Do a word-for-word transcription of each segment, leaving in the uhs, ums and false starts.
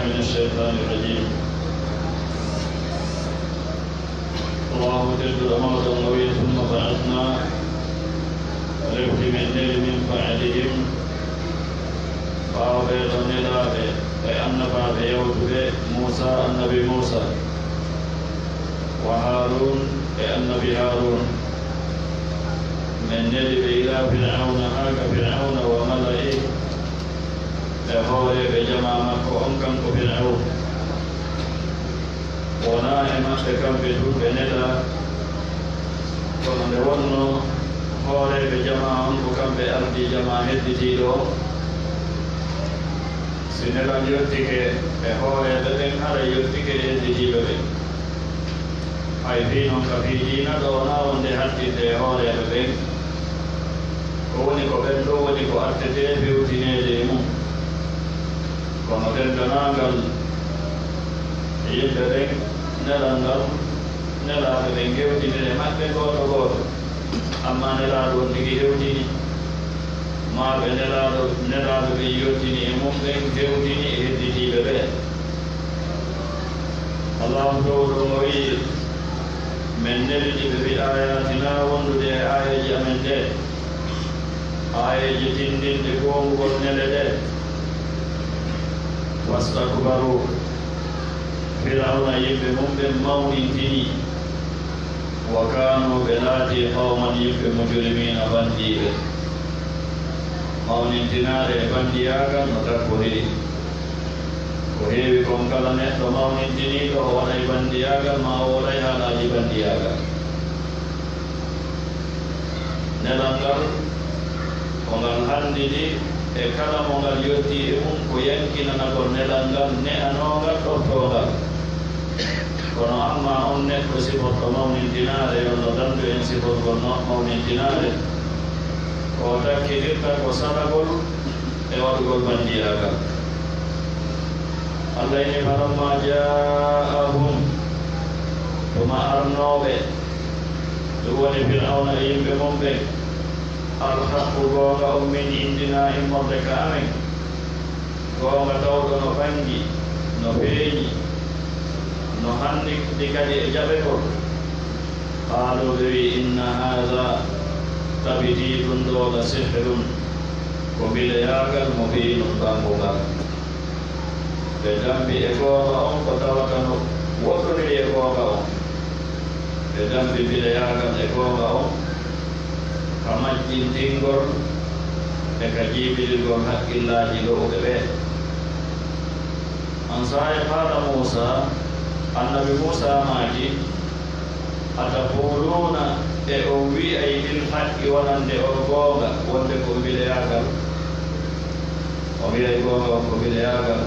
من الشيطان الرجيم. Allahu tedduɗo mawɗo on o wi'i, ثم بعثنا, refti men neli من بعدهم, ɓaawo ɓee ɗoo nelaaɓe e annabaaɓe yawtuɓe, موسى, annabi Muusaa, وهارون, e annabi Haaruuna. Men neli ɓe إلى فرعون, haa ka Fir'awna, وملئه, e hooreeɓe jamaa makko on, kanko Fir'awna. Wonaa e maɓɓe kamɓe tun ɓe nelaa, kono nde wonnoo hooreeɓe jamaa on ko kamɓe ardii jamaa hedditiiɗo on, si nelal yottike e hooreeɓe ɓen, haray yottike e hedditiiɓe ɓen. Hay fii non ka fii diina ɗoo, wonaa wonde hattinde e hooreeɓe ɓen. Ko woni ko ɓen ɗoo woni ko attetee fewtineede e mun. Kono denndaangal yimɓe ɓen, nelal ngal, nelaaɓe ɓen hewtindiri e maɓɓe gooto gooto. Ammaa nelaaɗo on tigi hewtini, maa ɓe nelaaɗo, nelaaɓe ɓen yottini e mun ɓen hewtini e hedditiiɓe ɓen. Allahu Towɗo on o wi'i, men nelidi ɓe بآياتنا, wondude e aayeeje amen ɗen, aayeeje tinndinɗe goongugol nele ɗen. فاستكبروا, Fir'awna e yimɓe mun ɓen mawnintinii. وكانوا, ɓe laatii, قوما, yimɓe, مجرمين, bandiiɓe. Mawnintinaare e bandiyaagal no takkoriri. Ko heewi kon, kala neɗɗo mawnintiniiɗo, o waɗay bandiyaagal, maa o waɗay haalaaji bandiyaagal. Nelal ngal, ko ngal hanndini e kala mo ngal yottii e mun, ko yankinanagol nelal ngal, ne'anoo ngal, ɗoftoo ngal. Kono ammaa on neɗɗo siforɗo mawnintinaare, yo Alla dandu en siforgol no-, mawnintinaare, ko o takkitirta ko salagol e waɗugol bandiyaagal. Alla inni, فلما جاءهم, tuma arnoo ɓe, ɗun woni Fir'awna e yimɓe mun ɓen, الحق, goonga on, من عندنا, immorde ka amen, goonga tawɗo no ɓangi, no feeɲi, no hanndi kadi e jaɓegol. قالوا, ɓe wi'i, إن هذا, tabitii ɗun ɗoo, لسحر, ko mbileyaagal, مبين, ɓanngungal. Ɓe dambi e goonga on ko tawata no woɗɗondiri e goonga on. Ɓe dambi mbileyaagal e goonga on ka majjintingol e ka jiiɓindirgol haqqillaaji lo'uɓe ɓen. On saa'i قال موسى, annabi Muusaa maaki, أتقولون, e on wi'ay للحق, wonande on goonga, wonde ko mbileyaagal? On wi'ay goonga on ko mbileyaagal?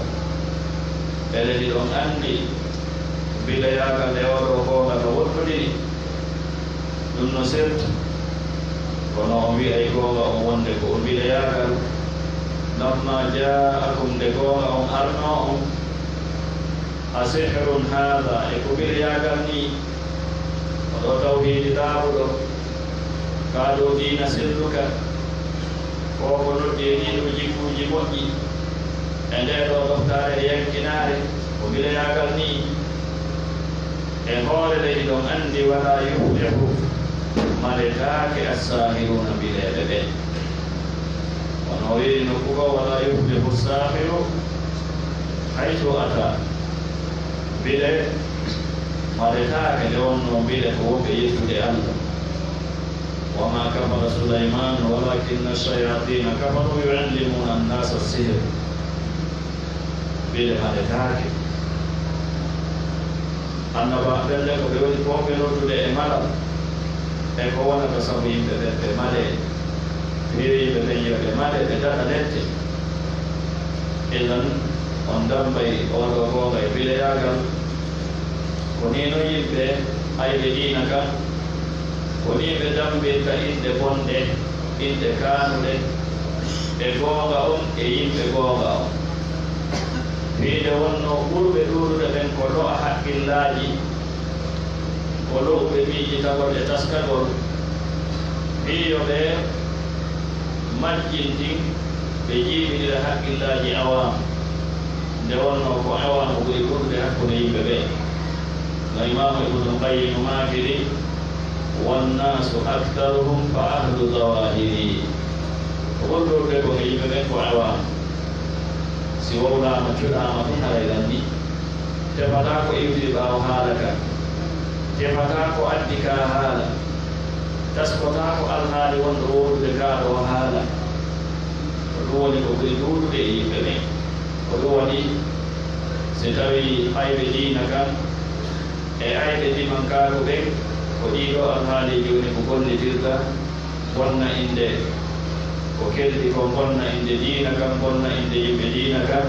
Ellee hiɗon anndi mbileyaagal e oo ɗoo goonga no woɗɗondiri? Ɗun no serti. Kono on wi'ay goonga on wonde ko mbileyaagal. لما جاءكم, nde goonga on arnoo on. أسحر هذا, e ko mbileyaagal nii? Oo ɗoo tawhiidi laaɓuɗo, kaa ɗoo diina selluka, ko ko noddi e ɗii ɗoo jikkuuji moƴƴi, e ndee ɗoo ɗoftaare e yankinaare, ko mbileyaagal nii? E hoore ley hiɗon anndi, ولا يفلح, maletaake, الساحرون, mbileeɓe ɓen. Kono o wi'i nokku goo, ولا يفلح الساحر حيث أتى. Mbile maletaake nde wonnoo mbile ko wonɓe yeddude Alla. وما كفر سليمان ولكن الشياطين كفروا يعلمون الناس السحر. Mbile maletaake. Annabaaɓe ɓen le ko ɓe woni wonɓe noddude e malal, e ko wonata sabu yimɓe ɓen ɓe malee. Fii yimɓe ɓen yo ɓe malee, ɓe daɗa lette. Idan, on dammbay oo ɗoo goonga e mbileyaagal. Ko nii non yimɓe ayɓe diina kan, ko nii ɓe dammbirta inɗe bonɗe, inɗe kaanuɗe, e goonga on e yimɓe goonga on. Fii nde wonnoo ɓurɓe ɗuuɗude ɓen ko lo'a haqqillaaji, ko lo'uɓe miijitagol e taskagol, fii yo ɓe majjintin, ɓe jiiɓinira haqqillaaji awaamu. Nde wonnoo ko awaamu ɓuri ɓurdude hakkunde yimɓe ɓen. No Imaamu Ibnul Qayyim maakiri, "Wannaasu aktharuhum fa ahlu zawahiri." Ko ɓuri ɓurdude kon e yimɓe ɓen ko awaamu. Si wowlaama, cuɗaama tun haray lanni. Tefataa ko iwtiri ɓaawo haala kan. Tefataa ko addi kaa haala. Taskotaa ko alhaali wonɗo wowlude kaa ɗoo haala. Ko ɗun woni ko ɓuri ɗuuɗude e yimɓe ɓen. Ko ɗun waɗi, si tawii ayɓe diina kan e ayɓe limankaaku ɓen, ko ɗii ɗoo alhaaliiji woni ko gollitirta, bonna innde, ko kelɗi kon, bonna innde diina kan, bonna innde yimɓe diina kan,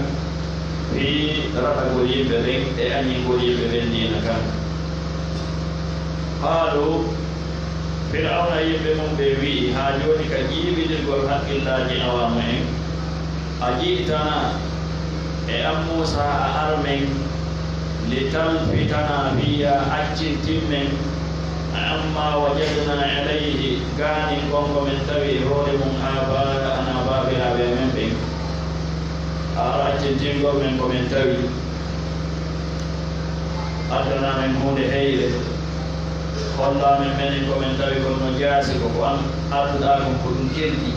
fii raɗagol yimɓe ɓen e añingol yimɓe ɓen diina kan. Qaaluu, Fir'awna e yimɓe mun ɓen wi'i, haa jooni ka jiiɓinirgol haqqillaaji awaamu en, "Aji'tanaa, e an Muusaa, a ar men, litalfitanaa, fii yo a accintin men, ammaa wajadnaa alayhi, gaanin kon ko men tawi e hoore mun, aabaa'anaa, baabiraaɓe amen ɓen. A ar accintingol men ko men tawi." Addanaa men huunde heyre, hollaa men menen ko men tawi kon no jaasi, ko ko an adduɗaa kon ko ɗun kelɗi.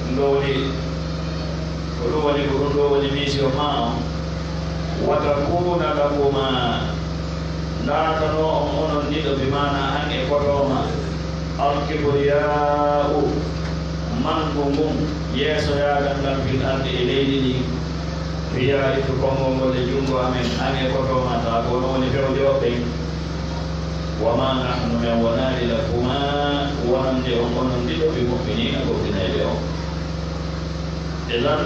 Ɗun ɗoo woni, ko ɗun woni, ko ɗun ɗoo woni mission maa on. "Wa takuuna lakumaa," laatanoo on onon ɗiɗo, bi maanaa an e koto maa, "al-kibriyaa'u," mangu ngun, yeesoyaagal ngal, "fil ardi," e leydi ndin. Fii yo a ittu konngol ngol e junngo amen, an e koto maa, taa ko onon woni fewjooɓe ɓen. "Wa maa nahnu," men wonaali, "lakumaa," wonande on onon ɗiɗo, "bi mu'miniina," gomɗinayɓe on. Idan,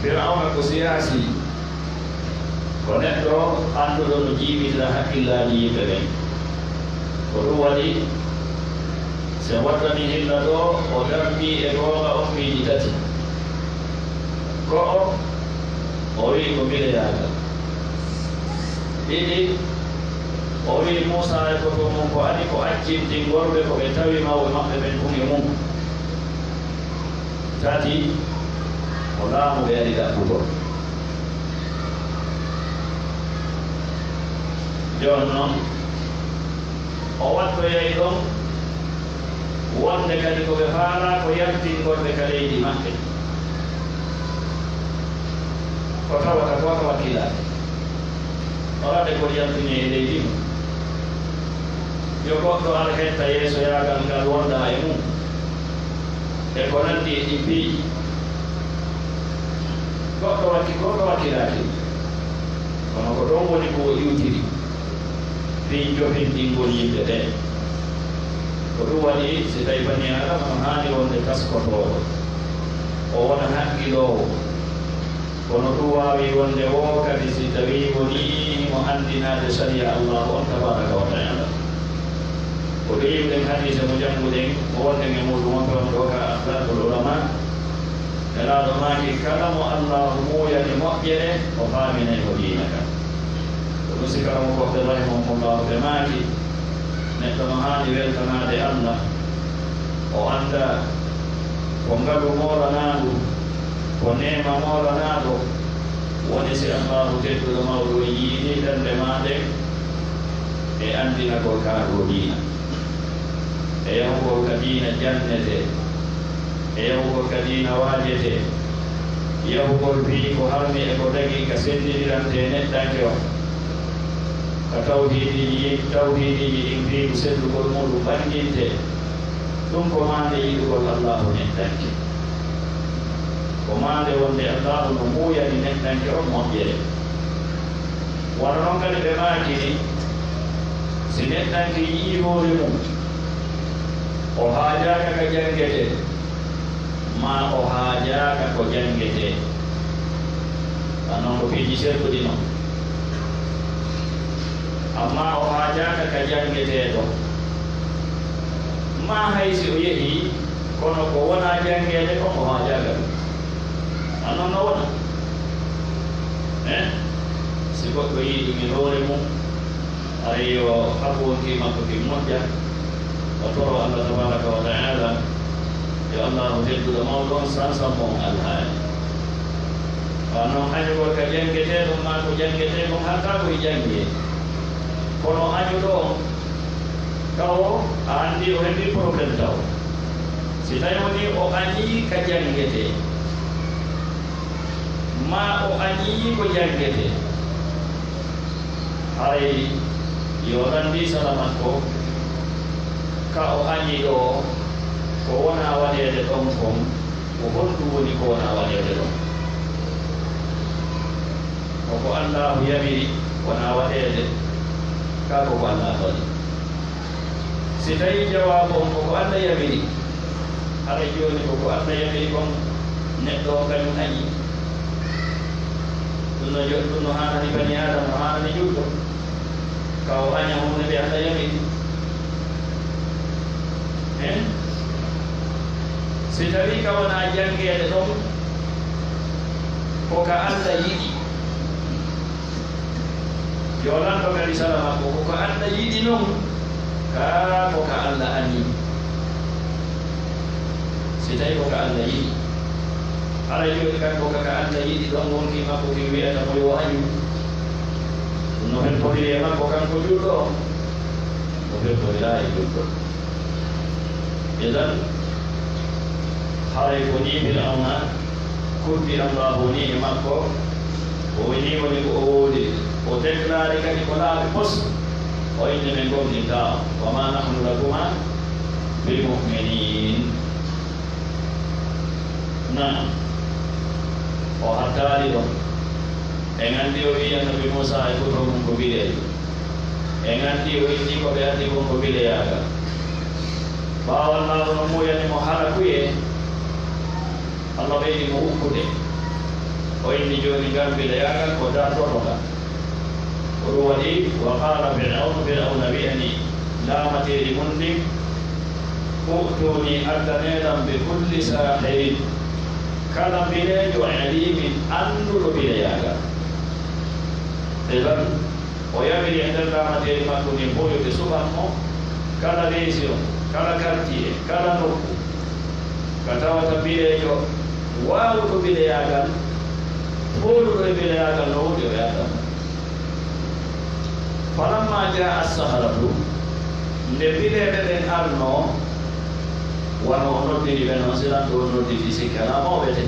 Fir'awna ko siyaasi, ko neɗɗo annduɗo no jiiɓitira hakkillaaji yimɓe ɓen. Ko ɗun waɗi, si en wattanii hilla ɗoo, o dambii e goonga on piiji tati. Go'o, o wi'i ko mbileyaagal. Ɗiɗi, o wi'i Muusaa e koto mun ko adii ko accintingol ɓe ko ɓe tawi mawɓe maɓɓe ɓen ɗun e mun. Tati, ko laamu ɓe ari ɗaɓɓugol. Jooni non, o wattoyay ɗon wonde kadi ko ɓe faalaa ko yaltingol ɓe ka leydi maɓɓe. Ko tawata ko ka wakkilaa. Wala ɓe ko yaltini e leydi mum. Yo goɗɗo ar hetta yeesoyaagal ngal wonda e mum. E ko nanndi e ɗin piiji. Goɗɗo wakki-, goɗɗo wakkilaaki. Kono ko ɗon woni ko o iwtiri. Fii jofindingol yimɓe ɓen. Ko ɗun waɗi, si tawii banii Aadama no haani wonde taskotooɗo, o wona haqqiloowo. Kono ɗun waawi wonde woo kadi, si tawii wonii himo anndinaade sariya Allaahu on tabaaraka wa ta'aala. Ko ɗun yi'uɗen hadiise mo jannguɗen, mo wonɗen e muuɗum on, ɗon ɗoo ka Akhlaaqul Ulamaa. Nelaaɗo maaki, kala mo Allaahu muuyani moƴƴere, o faaminay mo diina kan. Ko ɗun si karamokooɓe rahimahumullaahu ɓe maaki, neɗɗo no haani weltanaade Alla, o annda ko ngalu moolanaangu, ko neema moolanaaɗo, woni si Allaahu tedduɗo mawɗo on yi'ii darnde maa nden, e anndinagol kaa ɗoo diina. E yahugol ka diina jannetee, e yahugol ka diina waajetee, yahugol fii ko harmi e ko dagii ka senndindirantee neɗɗanke on, ka tawhiidiiji, tawhiidiiji ɗin fii ko sellugol muuɗum ɓanngintee, ɗum ko maande yiɗugol Allaahu neɗɗanke. Ko maande wonde Allaahu no muuyani neɗɗanke on moƴƴere. Wano non kadi ɓe maakiri, si neɗɗanke yi'ii hoore mum, o haajaaka ka janngetee, maa o haajaaka ko janngetee. Ɗan non ko piiji selluɗi non. Ammaa o haajaaka ka janngetee ɗon. Maa hay si o yehii, kono ko wonaa janngeede kon, o haajaaka ɗum. A non no wona. Eh? Si goɗɗo yi'ii ɗum e hoore mum, haray yo haɓu wonki makko kin moƴƴa, o toro Allah tabaaraka wa ta'aala, yo Allaahu tedduɗo mawɗo on sansan mo on alhaali. Wa non añugol ka janngetee ɗon maa ko janngetee kon hatta ko e janngee. Kono añuɗo on, tawo a anndi o heɓii problème tawo. Si tawii wonii o añii ka janngetee, maa o añii ko janngetee, haray yo lanndii sala makko, ka o añi ɗoo, ko wonaa waɗeede ɗon kon, ko honɗun woni ko wonaa waɗeede ɗon? Ko ko Allaahu yamiri wonaa waɗeede, kaa ko ko Allaahu waɗi? Si tawii jawaabu on ko ko Alla yamiri, haray jooni ko ko Alla yamiri kon neɗɗo on kañun añi. Ɗun no jo-, ɗun no haanani banii Aadama, no haanani julɗo. Ka o aña huunde nde Alla yamiri. Hen? Si tawii ka wonaa janngeede ɗon, ko ka Alla yiɗi. Yo lanndo kadi sala makko, ko ka Alla yiɗi non, kaa ko ka Alla añi? Si tawii ko ka Alla yiɗi, haray jooni kan ko ka, ka Alla yiɗi ɗon wonkii makko kin wi'ata mo yo añu? Ɗun no feltoriri e makko kanko julɗo on? No feltoriraa e julɗo. Idan, haray ko nii Fir'awna kurti Allaahu nii e makko, o nii woni ko o woodi. O déclaré kadi ko laaɓi pos, o inni men gomɗintaa on. Wa maa nahnu lakuma bi mu'miniin. Naam. O hattaali ɗon. En anndi o wi'i Annabi Muusaa e foto mun ko bileejo. En anndi o inni ko ɓe addi kon ko bileyaagal. Ɓaawo Allaahu no muuyani mo halakuyee, Alla ɓeydi mo ukkude. O inni jooni ngal bileyaagal ko dartoto ngal. Ko ɗun waɗi, wa qaala Fir'awnu, Fir'awna wi'ani laamateeri mun ndin, "U'tuunii, addanee lan, bi kulli saahirin, kala bileejo, aliimin, annduɗo bileyaagal." Idan, o yamiri e nder laamateeri makko ndin fow yo ɓe suɓan mo kala région, kala quartier, kala nokku, ka tawata bileejo waawuɗo bileyaagal, fooluɗo e bileyaagal no woodi, o adda mo. Falammaa jaa'a as-saharatu, nde bileeɓe ɓen arnoo, wano o noddiri ɓe non, si lanɗo on nodditi, sikke alaa mawɓe te.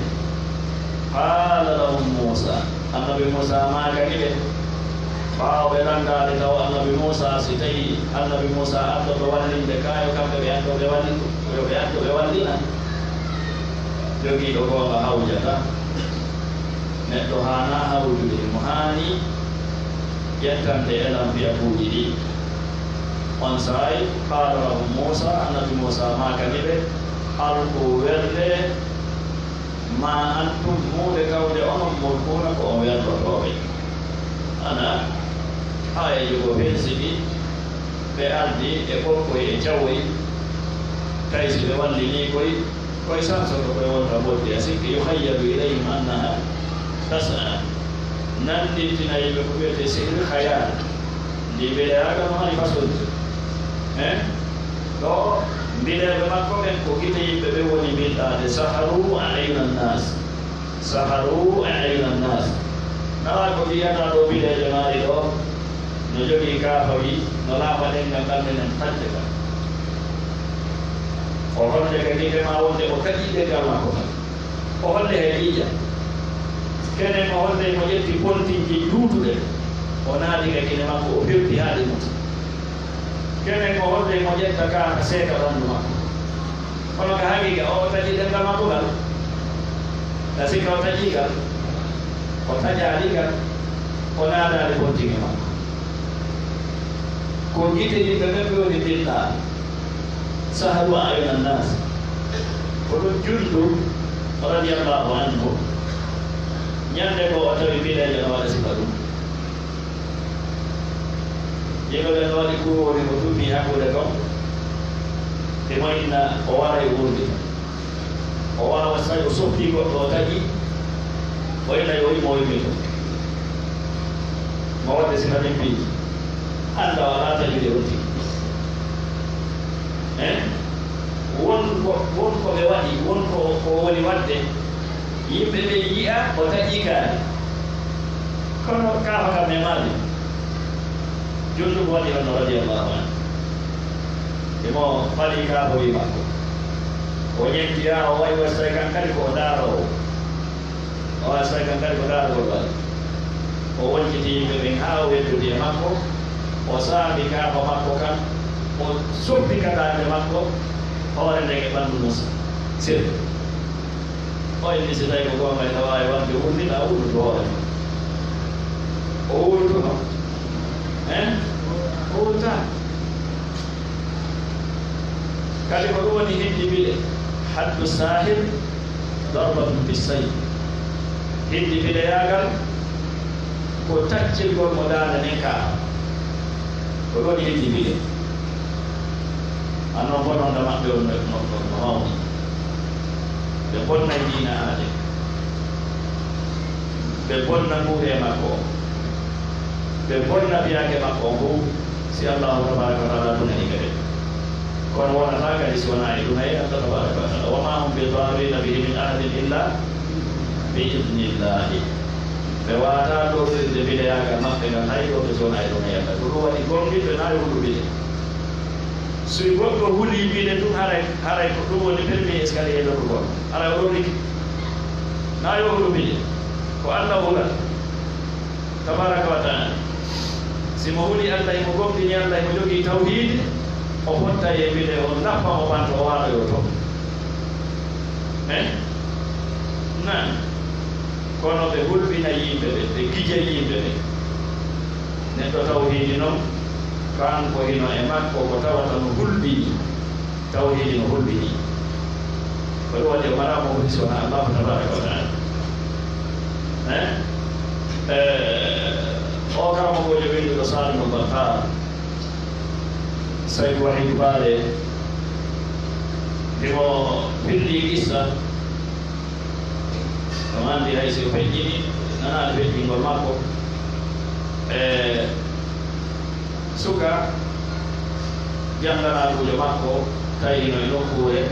Qaala lahum Muusaa, Annabi Muusaa maakani ɓe, ɓaawo ɓe lanndaade taw Annabi Muusaa, si tawii Annabi Muusaa ardoto wallinde, kaa yo kamɓe ɓe addo ɓe walli-, yo ɓe addo ɓe wallina. Jogiiɗo goonga hawjataa. Neɗɗo haanaa hawjude, himo haani ƴettande elan fiyakuuji ɗin. Onsay, qaala lahum Muusaa, Annabi Muusaa maakani ɓe, "Alquu, werlaa, maa antum, huunde tawde onon, mulquuna, ko on werlotooɓe." Ana, aayeeje goo fensiti, ɓe ardi e ɓokkoy e cawoy, tawi si ɓe wallinii koy, koy sansoto koy wonta boddi, a sikki, yukhayyalu ilayhim annaha tas'a. Nanndintinay ɓe ko wi'etee sihri, khayaal. Ndi mbileyaagal no mari façon. Hein? Ɗoo, mbileeɓe makko ɓen ko gite yimɓe ɓen woni mbilɗaade. Saharu a'yunan nas. Saharu a'yunan nas. Naa ko mbiyataa ɗoo mbileejo maari ɗoo, no jogii kaafawi, no laafa ɗemngal ngal, menen taƴde ngal. O holde ka gite maa wonde o taƴii ɗemngal makko ngal. O holde he ƴiiƴam. Kenen o holde mo ƴetti pontinje juutuɗe, o naati ka kine makko, o firti haa ɗe muti. Kenen o holde mo ƴetta ka seeka ɓanndu makko. Kono ka haqiiqa, o taƴii ɗemngal makko ngal. Ka sikka o taƴii ngal, o taƴaali ngal, o naadaali pontinge makko. Ko gite yimɓe ɓen ɓe woni mbilɗaa. Saharu a'yunan nas. Ko ɗun Jundub radiyallahu anhu. Ñannde goo o tawi mbileejo no waɗa sifa ɗun. Yimɓe ɓen no waɗi kuuwori mo tuggi hakkunde ton. Himo inna o waray o wurlita. O waawa so tawi o soppii goɗɗo o taƴii, o inna yo o immo o immito. Mo waɗde sifa ɗin piiji. Annda o alaa taƴude on tigi. Eh? Won ko, won ko ɓe waɗi, won ko, ko woni waɗde. Yimɓe ɓen yi'a o taƴii kaari. Kono kaafa kan memaali. Jundubu waɗi honno radiyallahu anhu. Himo fali kaafa wi makko. O ɲenti haa o wa'i, o wa'i so tawi kan kadi ko o ndaaroowo. O wa'i so tawi kan kadi ko ndaarugol wa'i. O wonciti yimɓe ɓen haa o weddodi e makko. O saami kaafa makko kan. O soppi ka daande makko. Hoore nden e ɓandu Muusa. Sir. O inni si tawi ko goonga, ina waawi wonde wulnita, wulnude hoore mum. O wultuno? Eh? O wultaani. Kadi ko ɗum woni hiddi bile. Haddu sahir darbatun bi sayf. Hiddi bileyaagal ko taccirgol mo daande nden kaa. Ko ɗum woni hiddi bile. Annon bononda maɓɓe on no, no, no, no mawni. Ɓe bonna diina aade. Ɓe bonna nguuree makko on. Ɓe bonna biyaake makko on fof, si Allahu tabaaraka wa taala dunani ɓe ɓe. Kono wonataa kadi si wonaa e dunayee Allah tabaaraka wa taala. Wa maa hum bi daarriina bihi min ahadin illaa bi idnillahi. Ɓe waawataa ɗoofirde bileyaagal maɓɓe ngal hay gooto si wonaa e dunayee Allah. Ko ɗum waɗi gomɗinɓe na yo hulu bile. So goɗɗo hulii bile tun, haray, haray ko ɗum woni premier escalier lorrugol. Haray o lorrike. Na yo hulu bile. Ko Allah hulata. Tabaaraka wa taala. Si mo huli Allah, himo gomɗini Allah, himo jogii tawhiidi, o fottay e bile, o lappa mo ɓanto, o waɗoyoo to. Eh? Naam. Kono ɓe hulɓinay yimɓe ɓe, ɓe gijay yimɓe ɓe. Neɗɗo tawhiidi non, kanko hino e makko ko tawata no hulɓini. Tawhiidi no hulɓini. Ko ɗum waɗi o maraa mo foti si wonaa Allaahu tabaaraka wa taala. Eh? Eh, o karamokoojo winnduɗo Saalimul Battar, Saydu Wahidu Baale, himo firli qissa, no anndi hay si o feƴƴini, nanaani feƴƴingol makko. Eh, Suka jannganaagujo makko tawi hino e nokkuure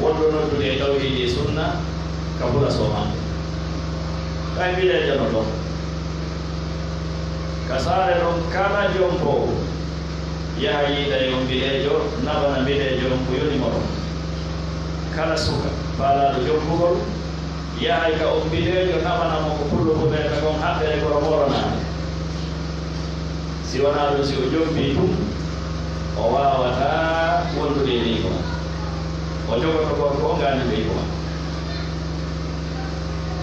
wonɗo noddude e tawhiidi e sunna ka fula sooma. Tawi mbileejo no ɗon. Ka saare ɗon, kala jompoowo yaha yiida e on mbileejo, naɓana mbileejo on ko yoni mo ɗon. Kala suka faalaaɗo jompugol, yahay ka on mbileejo, naɓana mo ko pullo fotayta kon haɓɓere goro moronaande. Si wanaa ɗun, si o jombii tun, o waawataa wondude e ɓeyngu makko. O jogoto gorko on, ngaani ɓeyngu makko.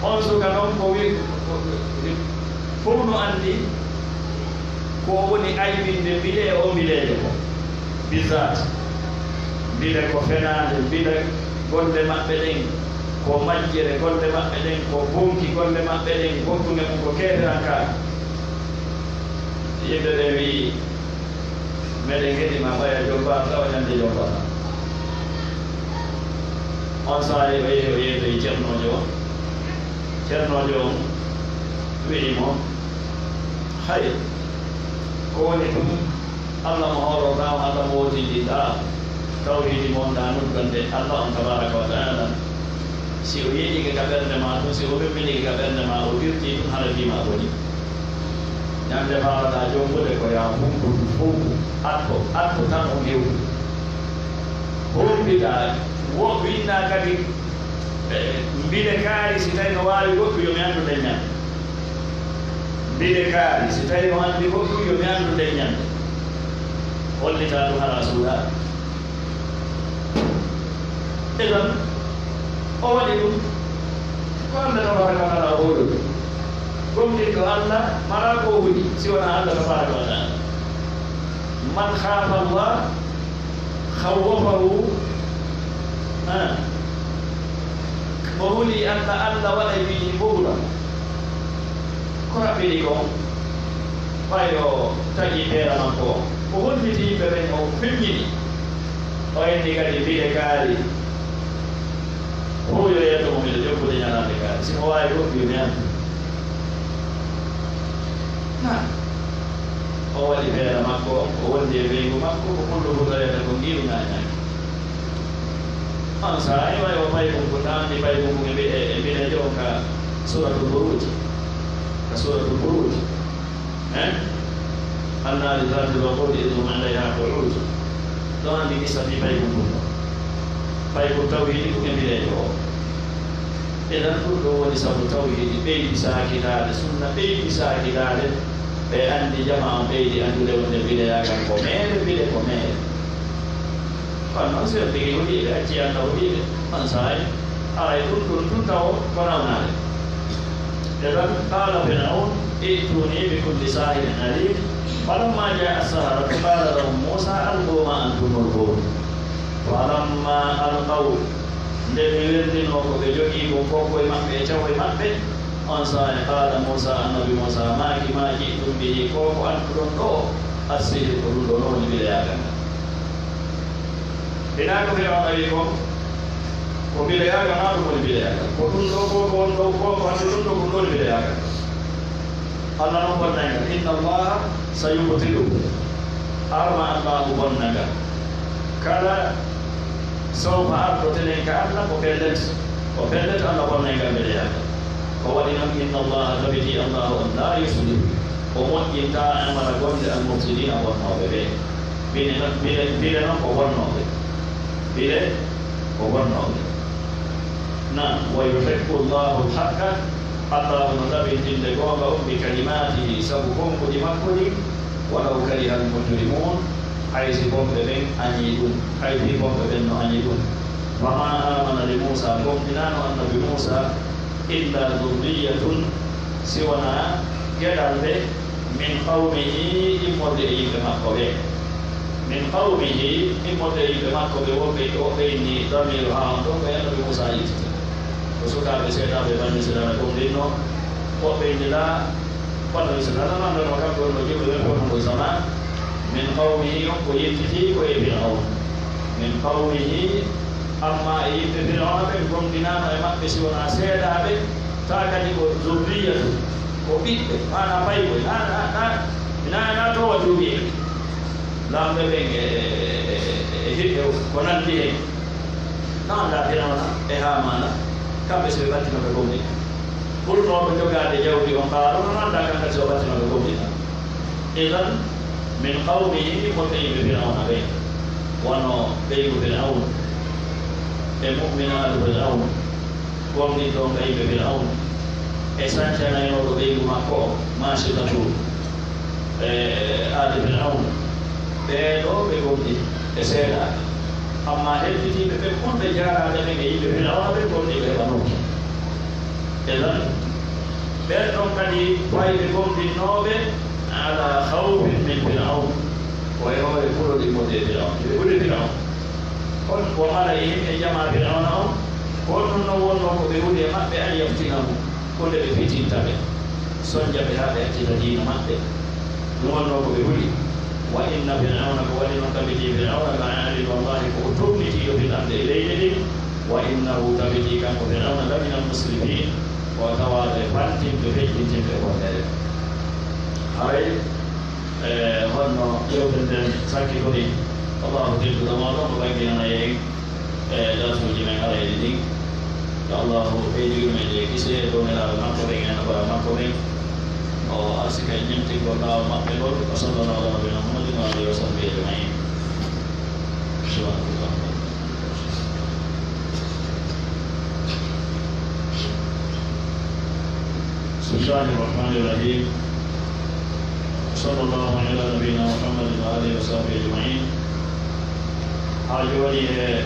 On suka non ko wi-, fow no anndi ko woni aybinde mbile e o mbileejo ko. Bizaat, mbile ko fenaande, mbile golle maɓɓe ɗen ko majjere, golle maɓɓe ɗen ko bonki, golle maɓɓe ɗen, bonkuɓe mum ko keeferankaaɓe. Yimɓe ɓe wi'i, "Meɗen heɗi ma ɓaya jomba, tawa ñande jomba." On saa'i o yehi, o yehi to e cernoojo on. Cernoojo on wi'i mo, "Hay, ko woni ɗum?" Alla mo hoolorɗaa on, Alla mo wootinɗinɗaa, tawhiidi mo wonɗaa noddude Alla on tabaaraka wa ta'aala. Si o yiɗike ka ɓernde maa tun, si o memminike ka ɓernde maa, o dirtii tun, hara fii maa boni. Ñande faalaɗaa jombude ko yaa humbudu fow, atto, atto tan on hewtu. Humbiɗaa, wo winnaa kadi, eh, mbile kaari si tawi no waawi goɗɗum, yo mi anndu nden ñande. Mbile kaari, si tawi no anndi goɗɗum, yo mi anndu nden ñande. Hollitaa ɗum hara a suuɗaaka. Idan, o waɗi ɗum ko Alla tabaaraka wa ta'aala o hoolori. Gomɗinɗo Alla, maraa ko o huli, si wonaa Alla tabaaraka wa ta'aala. Man khaafa Allah, khawwafahu, ah, mo huli Alla, Alla waɗay wi'i mo hula. Ko raɓɓiɗi kon, ɓay o taƴi feere makko on, o holliti yimɓe ɓen, o feññini. O inni kadi, "Mbile kaari, fow yo yetto mo, miɗo jokkude ñalaande kaari. Si mo waawi goɗɗum, yo mi anndu." Naa, o waɗi feere makko on, o wondi e ɓeyngu makko, ko pullo fuɗɗorede kon, ngiiru ŋaañaaki. On saa'i, way o paykun kun, a anndi paykun kun e mbi-, e, e mbileejo on ka Suuratul Buruuj. Ka Suuratul Buruuj. Eh? النار ذات الوقود إذ هم عليها قعود. Ɗon anndi kissa fii paykun kun ɗon. Paykun tawhiidi kun e mbileejo on. Idan ɗun ɗon woni sabu tawhiidi ɓeydi saakitaade, sunna ɓeydi saakitaade. Ɓe anndi jamaa on ɓeydi anndude wonde mbileyaagal ko meere, mbile ko meere. Kono non si on tigi huɗii ɓe, accii Alla huɗii ɓe, on saa'i, aray ɗun ɗun tun tawo ko nawnaade. Idan, قال فرعون ائتوني بكل ساحر عليم. فلما جاء السحرة قال لهم موسى ألقوا ما أنتم ملقون. فلما ألقوا، nde ɓe werdinoo ko ɓe jogii kon, ko koye maɓɓe e cahoy maɓɓe, on saa'i, قال موسى، annabi Muusaa maaki، ما جئتم به، ko ko anduɗon ɗoo, السحر، ko ɗun ɗoo non woni mbileyaagal ngal. Hinaa ko Fir'awna wi'i kon, ko mbileyaagal, maa ɗun woni mbileyaagal. Ko ɗun ɗoo, ko, ko won ɗoo, ko, ko anduɗon ɗoo, ko ɗun woni mbileyaagal. Alla non bonnay ngal. إن الله سيبطله. Arma Allaahu bonna ngal. Kala sawfa ardoten en ka Alla ko pellet, ko pellet Alla bonnay ngal mbileyaagal. Ko waɗi non, إن الله، tabiti Allaahu on, لا يصلح، o moƴƴintaa عمل، golle المفسدين، bonnooɓe ɓe. Bile non, bile, bile non ko bonnooɓe. Bile ko bonnooɓe. Naam, ويحق الله الحق، Allaahu no tabintinde goonga on بكلماته، sabu konguɗi makko ɗin, ولو كره المجرمون، hay si bonɓe ɓen añii ɗun, hay fii bonɓe ɓen no añi ɗun. وما آمن لموسى، gomɗinaano annabi Muusaa, إلا ذرية، si wonaa geɗalɓe, من قومه، immorde e yimɓe makko ɓen. من قومه، immorde e yimɓe makko ɓen, woɓɓe, woɓɓe inni damiiru haa on ɗon ko e annabi Muusaa yiltiti. Ko sukaaɓe seeɗaaɓe Banii Isra'iila gomɗinno, woɓɓe inni laa, Banii Isra'iila nanndano kamɓe wonno julɓe ɓen fof no zaman. من قومه، on ko yiltiti ko e Fir'awna. من قومه، ammaa e yimɓe Fir'awna ɓen gomɗinaano e maɓɓe si wonaa seeɗaaɓe, taa kadi ko ذرية، ko ɓiɓɓe, maanaa paykoy, na, na, na, na, na towa duuɓi en. Laamɓe ɓen e, e, e, e, e, e ko nanndi hen. No anndaa Fir'awna e Haamaana, kamɓe si ɓe ɓattino ɓe gomɗina. Ɓurnooɓe jogaade jawdi on Qaaruuna, no anndaa kan kadi si o ɓattino ɓe gomɗina. Idan, من قومه، wonɓe yimɓe Fir'awna ɓen, wano ɓeyngu Fir'awna, e mu'minaalu Fir'awna, gomɗinɗo on ka yimɓe Fir'awna, e sancanaynooɗo ɓeyngu makko on, Maasitatu, e aade Fir'awna. Ɓee ɗoo ɓe gomɗii, ɓe seeɗaaki. Ammaa hedditiiɓe ɓen ɓurɓe jaaraade ɓen e yimɓe Fir'awna ɓen gomɗii ɓe heɓanooki. Idan, ɓen ɗon kadi fayɓe gomɗinnooɓe على خوف من فرعون. Ko e hoore kulol immorde e Fir'awna. Ɓe huli Fir'awna. On وملئهم، e jamaa Fir'awna on, ko honɗun non wonnoo ko ɓe huli e maɓɓe أن يفتنهم. Ko nde ɓe fitinta ɓe, sonja ɓe haa ɓe accita diina maɓɓe. Ɗun wonnoo ko ɓe huli. وإن فرعون، ko waɗi non tabitii Fir'awna, لعال، wallaahi ko o townitiiɗo في الأرض، e leydi ndin. وإنه، tabitii kanko Fir'awna, لمن المسرفين، ko o tawaaɗo e fantinɓe, feƴƴintinɓe e wonndere. Haray, e, honno yewtere nden sakkitori, Allaahu tedduɗo mo ɗon o ɓanginana en. E darsuuji men arayɗi ɗin, yo Allaahu ɓeydu yurmeende e kise e dow nelaaɓe makko ɓen e annabaaɓe makko ɓen. O arsika e ñemtingol laawol maɓɓe ngol. وصلى الله على نبينا محمد وعلى آله وصحبه أجمعين. سبحانك اللهم وبحمدك. بسم الله الرحمن الرحيم. وصلى الله على نبينا محمد وآله وصحبه أجمعين. Haa jooni e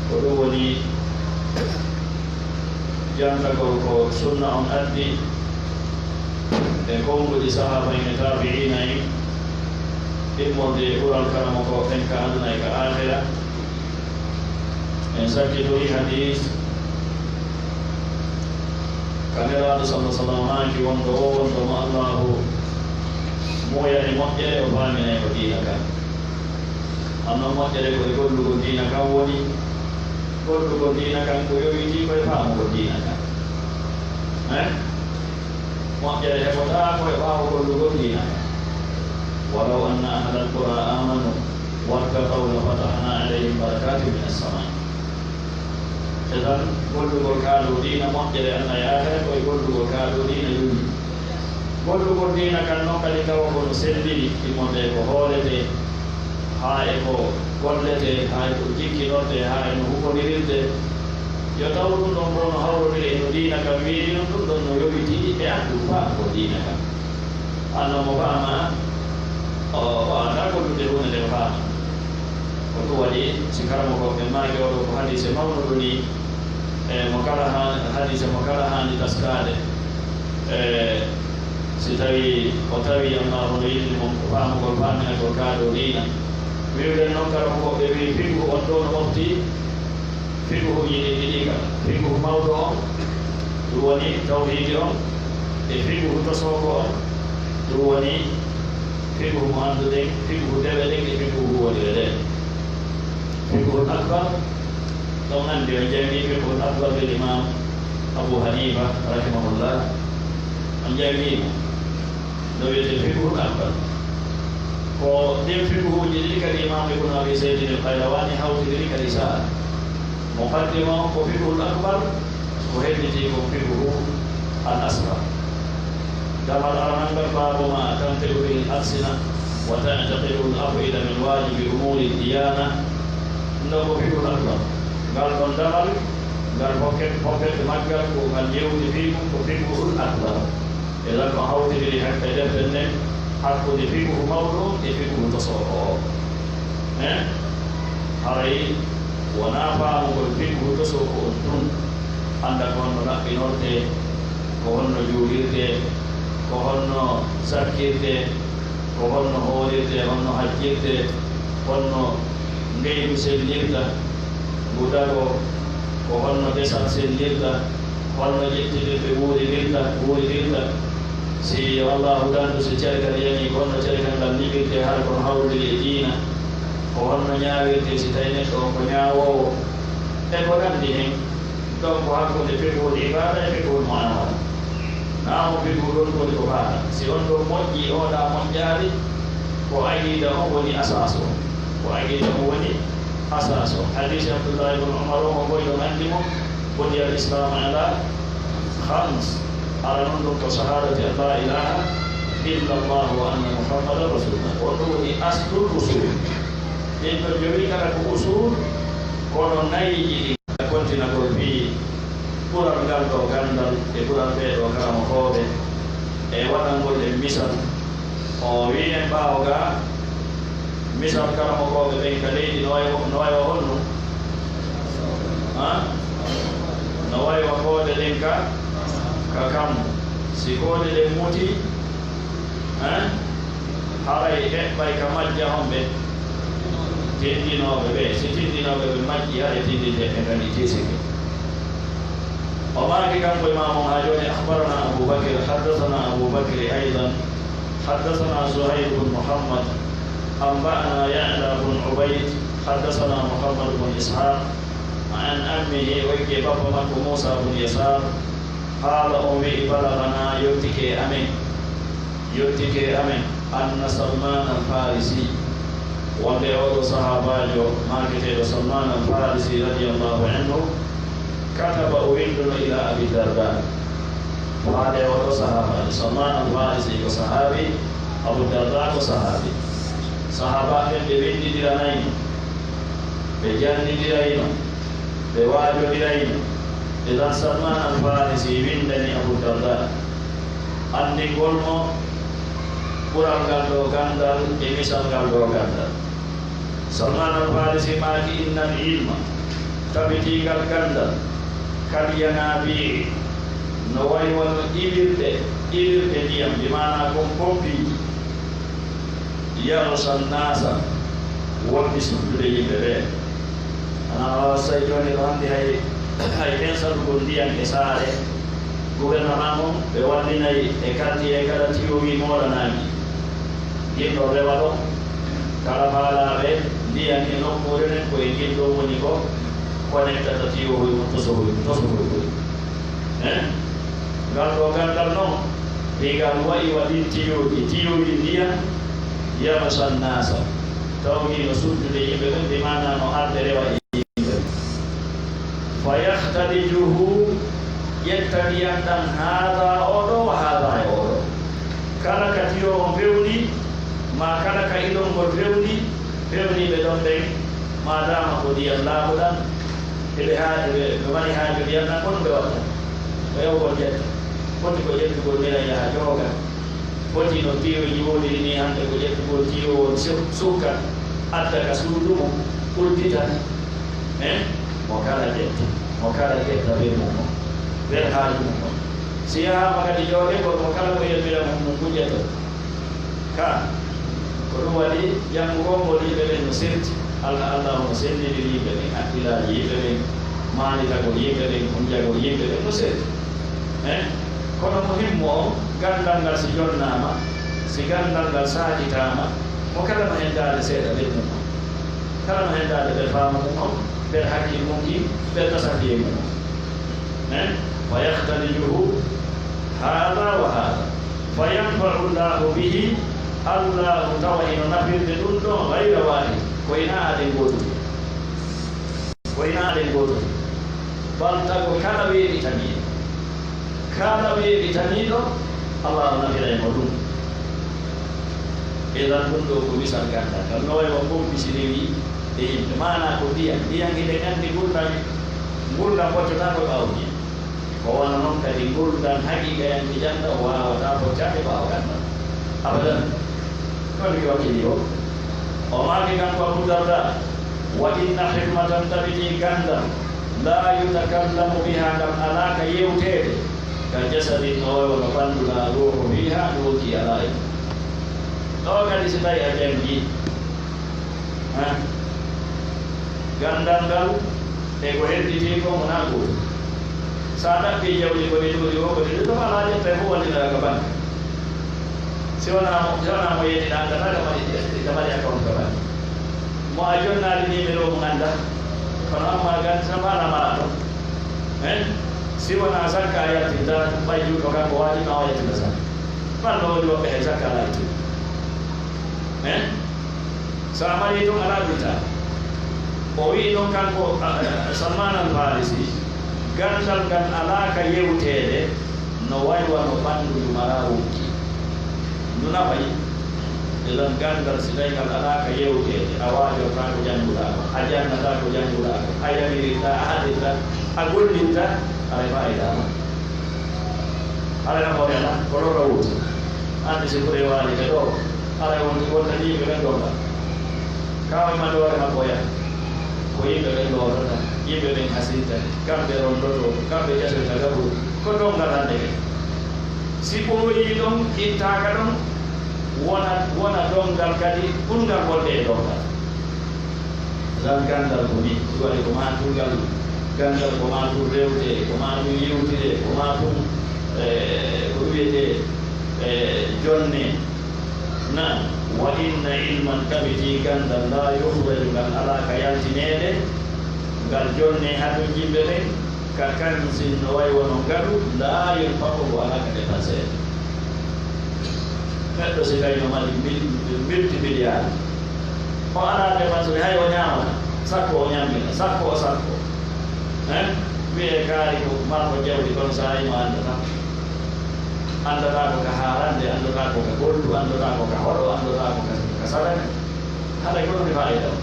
ko ɗum woni jantagol ko sunna on addi e konguɗi sahaaba en e taabi'iina en, immorde e ɓural karamokooɓe ɓen ka aduna e ka aakhira. En sakkitorii hadiis ka Nelaaɗo sallallaahu alayhi wa sallam maaki, wonɗo o wonɗo mo Allaahu muuyani moƴƴere, o faaminay mo diina kan. Ammaa moƴƴere ko e gollugol diina kan woni, gollugol diina kan ko yowitii ko e faamugol diina kan. Eh? Moƴƴere heɓotaako e ɓaawo gollugol diina kan. ولو أن أهل القرى آمنوا واتقوا لفتحنا عليهم بركات من السماء. E tan, gollugol kaa ɗoo diina moƴƴere annaa e aakhira, ko e gollugol kaa ɗoo diina yoni. Gollugol diina kan non kadi tawa ko no selliri, immorde e ko hooletee, haa e ko golletee, haa e ko jikkinortee, haa e no hufonirirtee. Yo taw ɗum ɗon ko no hawrondiri e no diina kan wiiri non, ɗum ɗon no yowitii e anndu faamugol diina kan. Anndaa mo faama, o, o anndaa gollude huunde nden faama. Ko ɗum waɗi, si karamokooɓe maaki oo ɗoo ko hadiise mawnuɗo nii, e mo kala haa-, hadiise mo kala haani taskaade. E si tawii o tawii, ammaa hono yiɗi mo faamugol, faaminagol kaa ɗoo diina. Wi'uɗen non karamokooɓe wi'i fiqhu on ɗoo no mofti fiqhuuji ɗin ɗiɗi ka, fiqhu mawɗo on, ɗum woni tawhiidi on, e fiqhu tosoowo on, ɗum woni fiqhu mo annduɗen, fiqhu dewe ɗen, e fiqhu huwwondire ɗen. Fiqhul akbar, on anndi, on janngii fiqhul akbar lil Imaam Abu Haniifa, rahimahullah. On janngii mo. No wi'etee fiqhul akbar. Ko ɗin fiqhuuji ɗiɗi kadi Imaam Ibn Abi Zaydin al-Qayrawaani hawtindiri kadi saa'i. Muqaddima on ko fiqhul akbar, ko hennitii kon fiqhu al asghar. Damal aranal ngal, باب ما تنطق به الألسنة وتعتقده الأفئدة من واجب أمور الديانة. Ɗum ɗoo ko fiqhul akbar. Ngal ɗon damal, ngal foket, foket maggal, ko ngal yewti fii mum ko fiqhul akbar. E lan o hawtindiri hak-, e defte nden hakkunde fiqhu mawɗo on e fiqhu tosoowo on. Eh? Haray wonaa faamugol fiqhu tosoowo on tun, annda ko honno laɓɓinortee, ko honno juulirtee, ko honno sakkirtee, ko honno hoorirtee, honno hajjirtee, honno ngeygu sellirta, ngu dago, ko honno desal sellirta, holno ƴettinirɓe wuurinirta, wuurinirta. Si Allaahu lanɗo, si cergal yanii, ko honno cergal ngal liɓirtee, hara kono hawrondiri e diina, ko honno ñaawirtee si tawii neɗɗo on ko ñaawoowo, e ko nanndi hen. Donc, hakkunde fiqhul ibaada e fiqhul muamala. Naa mo fiqhu ɗon woni ko faata. Si on ɗon moƴƴii, oɗa moƴƴaali, ko aqiida on woni asaasu on. Ko aqiida on woni asaasu on. Hadiisi Abdullah ibn Umar on, on ɗon anndi mo, بني الإسلام على خمس. Aranun ɗon ko شهادة أن لا إله إلا الله وأن محمدا رسول الله. On ɗon woni aslul usul. Ɗin ɗon jowi kala ko usul, kono nayi ɗin. Kontinagol fii ɓural ngal ɗoo ganndal e ɓural ɓee ɗoo karamokooɓe, e waɗangol en misal. O wi'i en ɓaawo gaa, misal karamokooɓe ɓen ka leydi no wayi, no wayi wa honno? Ha? No wayi wa koode ɗen ka, ka kammu. Si koode ɗen mutii, eh? Haray eɓɓay ka majja homɓe? Tindinooɓe ɓe. Si tindinooɓe ɓe majjii, haray tindinte ɓe kadi tiisike. O maaki kanko imaamu on haa jooni, أخبرنا أبو بكر، حدثنا أبو بكر أيضا، حدثنا زهير بن محمد، أنبأنا يعلى بن عبيد، حدثنا محمد بن إسحاق، عن عمه، o eggi e bappa makko Muusaa bun Yasaar, قال، o wi'i، بلغنا، yottike e amen, yottike e amen, أن سلمان الفارسي، wonde oo ɗoo sahaabaajo maaketeeɗo Salmaan al-Faarisi radiyallaahu anhu, كتب، o winnduno، إلى أبي الدرداء، faade oo ɗoo sahaabaajo. Salmaan al-Faarisi ko sahaabi, Abu Dardaa ko sahaabi. Sahaabaaɓe ɓen ɓe winndidiranayno, ɓe janndidirayno, ɓe waajodirayno. Idan Salmaan al-Faarisi winndani Abu Dardaa, anndingol mo ɓural ngal ɗoo ganndal e misal ngal ɗoo ganndal. Salmaan al-Faarisi maaki, إن العلم، tabitii ngal ganndal، كالينابيع، no wayi wano ilirɗe, ilirɗe ndiyam, bi maanaa kon pompiiji. يغشى الناس، wonɗi suttude yimɓe ɓee. Ana waawa so tawii jooni ɗo hannde hay, hay ɓen saɗugol ndiyan e saare, gouvernement mon, ɓe wallinay e quartier kala tiyowi moolanaangi. Ngin ɗon rewa ɗon, kala faalaaɓe ndiyan e nokkuure nden, ko e ngin ɗon woni ko connectata tiyohoy mun, tosohoy mun, tosohoy mun. Eh? Ngal ɗoo ganndal non, e ngal wayi wa ɗin tiyooji, tiyooji ndiyan, يغشى الناس. Tawgi no suddude yimɓe ɓen, bi maana no arde rewa e yimɓe ɓen. Fa yahtalijuhu, ƴetta ndiyan ɗan, haada oo ɗoo, wa haada e oo ɗoo. Kala ka tiyo on fewni, maa kala ka ilol ngol fewni, fewniiɓe ɗon ɓen, maadaama ko ndiyan laaɓuɗan, eɓe haaju, ɓe, ɓe mari haaju ndiyan ɗan, ko ɗun ɓe watta? Ko yawgol ƴetta. Foti ko ƴettugol ndiyan yaha jooga. Foti no tiyoji woodiri nii hannde, ko ƴettugol tiyo on su-, sukka, adda ka suudu mun, uddita. Eh? Mo kala ƴetta, mo kala ƴetta bee mun on, bee haaju mun on. Si yahaama kadi jooɗingol, mo kala ko yembira mun, mun gujjata. Ka, ko ɗun waɗi, janngugol ngol yimɓe ɓen no serti. Alla, Alla no senndindiri yimɓe ɓen, hakkillaaji yimɓe ɓen, maanitagol yimɓe ɓen, hunjagol yimɓe ɓen no serti. Eh? Kono muhimmu on, ganndal ngal si jonnaama, si ganndal ngal saakitaama, mo kala no henndaade seeɗa ɓernde mun on. Kala no henndaade nder faamu mun on, nder hakkil mun kin, nder tasafiye mun on. Eh? Wa yahtalijuhu haada wa haada. Fa yanfa'u Llaahu bihi, Allaahu tawa hino nafirde ɗun ɗon, gayra waahid, ko hinaa aden gooto tun. Ko hinaa aden gooto tun. Bal tago kala weeɓitaniiɗo. Kala weeɓitaniiɗo, Allaahu nafiray mo ɗun. Idan ɗun ɗoo ko misal ganndal ngal. No wayi wa pompi si rewii e yimɓe. Maanaa ko ndiyan. Ndiyan hiɗen anndi ngurndan, ngurndan ɓoccotaako e ɓaawo ndiyan. Ko wano non kadi ngurndan haqiiqayanke janɗo waawataa ɓoccaade ɓaawo ganndal. Abadan. Ko honɗun mi wakkili o? O maaki kanko Abu Darda, wa inna hikmatan, tabitii ganndal, laa yutakallamu bihaa, ngal alaa ka yewteede, ka jasadin, no wayi wano ɓanndu, laa ruuhu fiihaa, ndu wonkii alaa e mun. Ɗoo kadi si tawii a janngii, ha? Ganndal ngal e ko herditii kon wonaa gootum. Si a ɗaɓɓii jawdi ko ɗi ɗuuɗi woo, ko ɗi ɗuuɗi, ɗum alaa ƴetta e fof wallitara ka banke. Si wonaa mo, si wonaa mo yeɗi ɗa anndataa ka mari, ka mari account ka banke. Mo a jonnaali numéro mum anndaa. Kono amma gan, si a mara mara ɗum. Hein? Si wonaa zakka a yaltinta, ɓay juuɗo kan ko waajibi ma o yaltina zakka. Ɓanno woni woɓɓe hay zakka alaa e juuɗe. Hein? So a marii ɗum, alaa ɗum taa. O wi'i ɗum kanko, a, a, Salman Al Farisi, ganndal ngal alaa ka yewteede, no way wano ɓanndu ndu maraa wonki. Ndu nafay, idan ganndal si tawi ngal alaa ka yewteede, a waajortaa ko jannguɗaa ko, a jannataa ko jannguɗaa ko, a yamirirtaa, a haɗirtaa, a gollirtaa, aray faayidaa ma. Haray nafoore alaa, ko lorra woni. Anndi si kure waali ɓe ɗoo, haray won, wonta yimɓe ɓen ɗon ɗaa. Kaa o immande hoore makko o yaha. Ko yimɓe ɓen lorrata, yimɓe ɓen hasirta, kamɓe ronndotoo, kamɓe ƴasoyta gaburu. Ko donngal hannde ɓen. Si ɓooyii ɗon, ittaaka ɗon, wona, wona donngal kadi ɓurngal wonde e donngal. Lan ganndal ko nii, ɗum waɗi ko maa tun ngal, ganndal ko maa tun rewte, ko maa tun yewtire, ko maa tun, eh, ko wi'etee, eh, jonne. Naam, wa inna ilman, tabitii ganndal, laa yukhraju, ngal alaa ka yaltineede, ngal jonne haa tun yimɓe ɓen, ka kanzin, no way wano ngalu, laa yunfaqu, ngu alaa ka depanseede. Neɗɗo si tawi no mari mil-, multimilliard, o alaa dépense, hay o ñaamata, sakko o ñammina, sakko o sakko. Hein? Wi'ee kaari ko marɗo jawdi kono saa'i mo anndataa. Anndataa ko ka haarannde, anndataa ko ka goldu, anndataa ko ka hoɗo, anndataa ko ka, ka sadaka. Haɗa ko ɗum faayida on.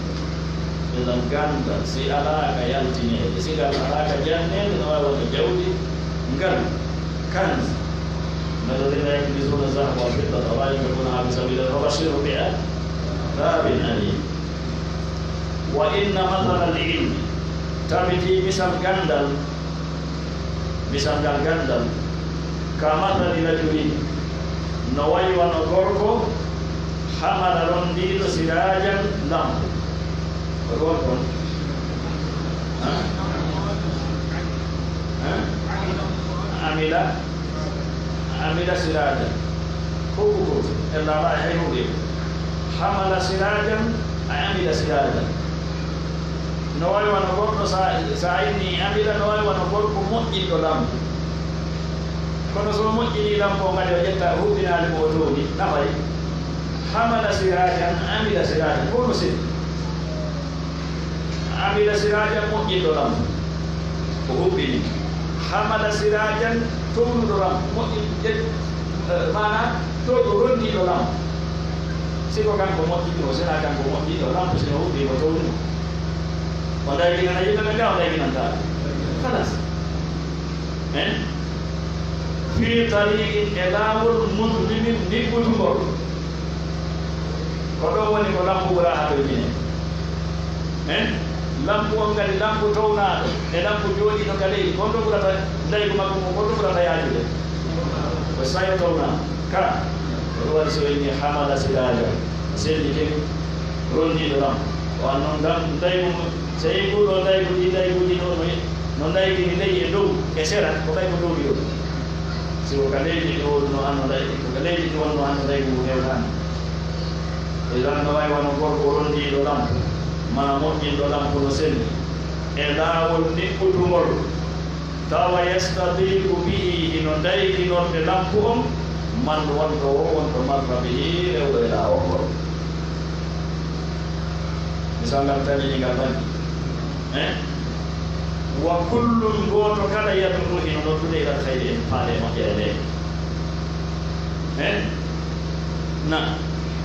Idan ganndal, si alaa ka yaltineede, si ngal alaa ka janneede, no waawi wonde jawdi ngal, kanz. الذين يكنزون الذهب والفضة ولا ينفقونها في سبيل الله فبشرهم بعذاب أليم. وإن مثل العلم, tabitii misal ganndal, misal ngal ganndal, ka mathali rajulin, no wayi wano gorko, hamala rondiiɗo siraajan lampu. Ko ɗum woni kon? Ha? Ha? Amila, amila siraajan. Ko ko gooto. Ella alaa hay huunde. Hamala siraajan, a amila siraajan. No wayi wano goɗɗo sa, sa inni amila, no wayi wano gorko moƴƴinɗo lampu. Kono so o moƴƴinii lampu on kadi o ƴetta o huɓɓinaali mo o tooni, nafay? Hamala sirajan, amila sirajan, ko no seedi. Amila sirajan, moƴƴinɗo lampu, ko huɓɓini. Hamala sirajan, townuɗo lampu, moƴƴin-, eh, maana, to-, rondiiɗo lampu. Si ko kanko moƴƴini, o sena kanko moƴƴini, o lampu sino huɓɓi, mo towni mo. O ndayginana yimɓe ɓe, gaa o ndayginanta. Halas. Eh? Fii tariqin, e laawol, muzlimin, niɓɓutungol. Ko ɗon woni ko lampu ɓurata hatojine. Eh? Lampu on kadi, lampu townaaɗo, e lampu jooɗiiɗo ka leydi, kon ɗo ɓurata, ndaygu makko ngun, kon ɗo ɓurata yaajude. Ko sayo townaa, ka, ko ɗum waɗi so inni hamala siraja, o selli ken, rondiiɗo lampu. O annon ndaygu mum, so yii ɗoo ndaygu, ɗii ndayguuji ɗoo no, no ndaygini ley e dow e sera, ko ɓay ko dow ɗi ɗoo. Si ko ka leydi ɗi wonno, anno ndaygu, ko ka leydi ɗi wonno, anno ndaygu ngu hewtaani. Idan no way wano gorko rondiiɗo lampu, maa moƴƴinɗo lampu no selli, e laawol niɓɓutungol, tawa yastadiiqu bihi, hino ndayginorde lampu on, man wonɗo woo wonɗo marra bihi, rewɗo e laawol ngol. Misal ngal tawi ngal bani. Eh? Wa kullun, gooto kala, yad'u, hino noddude, ilal khayri, e faale moƴƴere nde. Eh? Na,